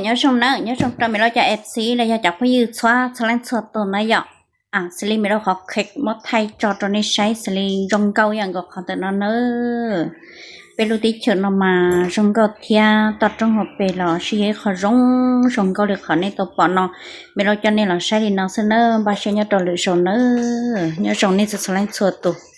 Nyob zoo nawb, nyob zoo rau me loj cov F C los yog cov phooj ywg txhua txhua leej txhua tus na yom. Xws li me rau qhov clip muab thaij tso rau nej saib xws li zoo nkauj ib yam nkaus qhov ntawm no nawb. Peb lub teb chaws no mas zoo nkauj thiab toj roob hauv pes los sib yog ib qho zoo zoo nkauj li qhov nej tau pom no. Me loj coj nej los saib li no xwb nawb, npaj siab nyob rau lwm zaus nawb, nyob zoo nej txhua txhua leej txhua tus.